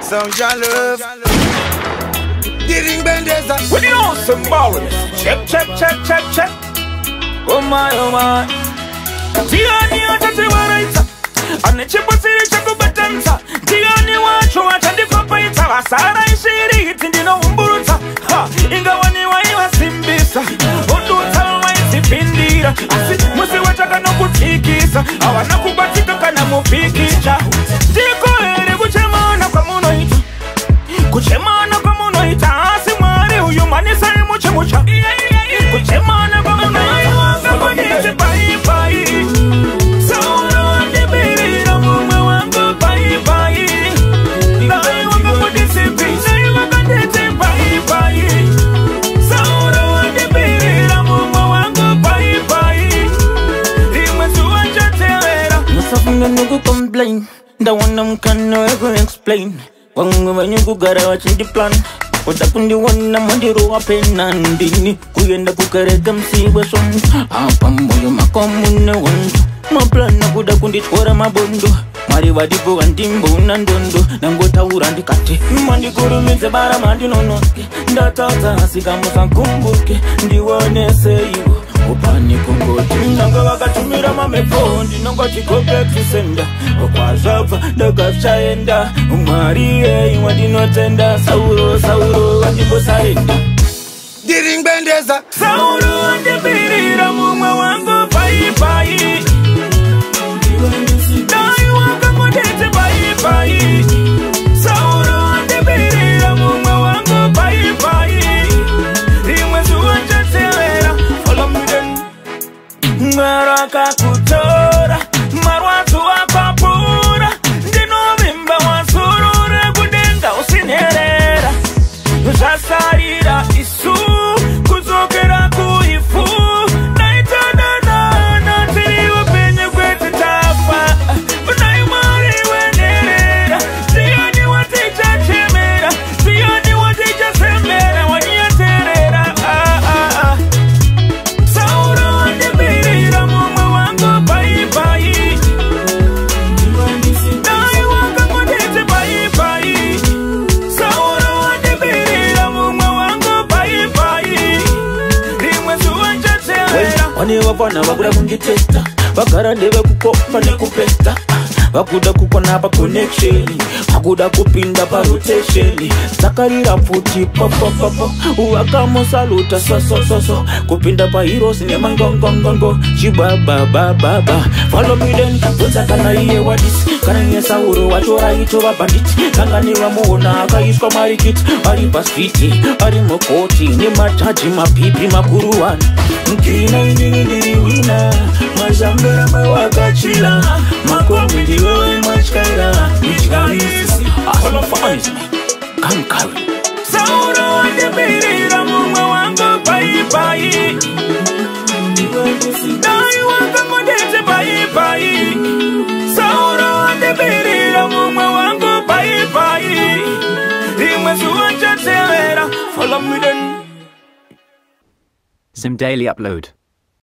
Sound your love. Diringbendeza. When you know some ballers. Check, check, check, check, check. Oh my, oh my. Ndiani achatiwaraidza ane chibutsiri chekubatanidza. Ndiani wacho achandipapaidza vasara ishiri idzi ndinoumburutsa. Ha, ingawani waivasimbisa ondutsa vaidzipindira, asi musi wachakanokutsikisa havana kubatika kana mupikicha. Ndiko here kuchemana kwamunoita, kuchemana kwamunoita, asi Mwari uyu manisai muchimucha. Kuchemana kwamunoita wangakonete bye bye. Sauro wandibirira mumwe wangu bye bye. Dai wakakundisipi, dai wakanditi bye bye. Sauro wandibirira mumwe wangu bye bye. Rimwe zuva nchatevera. Musafunga nekucomplain, ndawana mukana wekuexplain. Vamwe vanyu kugara vachindiplan, kuda kundiona mondirowa pena. Ndini kuenda kukereke musi wesvondo, apa moyo mako mune hondo. Maplana kuda kundityora mabondo, Mwari varipo vandimbouna ndondo. Ndangotaura ndikati mandikurumidze bara mandinonoke. Ndatadza asi kamusakumbuke, ndioneseiwo upani kungoti nanga vakatumira mamhepo. Ndinongoti go back to sender, kwazvabva ndakazvichaenda. Mwari ei wandinotenda. Sauro, Sauro wandimbosarenda. Diringbendeza. Sauro wandibirira mumwe wangu bye bye. Dai wakangonditi bye bye. Sauro wandibirira mumwe wangu bye bye. Rimwe zuva nchatevera. Follow me then. Mwari akakutora, marwadzo akapura. Ndinovimba wazorora kudenga usinherera. Zvasarira isu kudzokera kuifu. Daitananana tiri upenyu kwete tafa. Unai Mwari wenherera, ndiani watichachemera, ndiani watichasemera, wanyaterera. Ah, ah, ah. Sauro wandibirira mumwe wangu bye bye. Dai wakangonditi bye bye. Sauro wandibirira mumwe wangu bye bye. Rimwe zuva nchatevera. Vane vafana vakuda kunditesta, vagara ndevekukopa nekupesta. Vakuda kukwana paconnection, vakuda kupinda parotation. Dzakarira pfuti papapapo, vakamusaluta sosososo. Kupinda paheroes nemangongongongo chibababababa. Follow me then. Bvunza kana iye wadisi, kana iye Sauro wacho raitova banditi. Kangani vamuona akaiswa marikiti, ari pastreet, ari mukoti nemajaji mapipi makuru wani. Nkina inini ndiri wina, mazambera mawakachila makombi ndiwewe matyaira mityaisi. Kankari. Sauro wandibirira mumwe wangu bye bye. Dai wakangonditi bye bye. Sauro wandibirira mumwe wangu bye bye. Rimwe zuva nchatevera. Follow me then. Zim Daily Upload.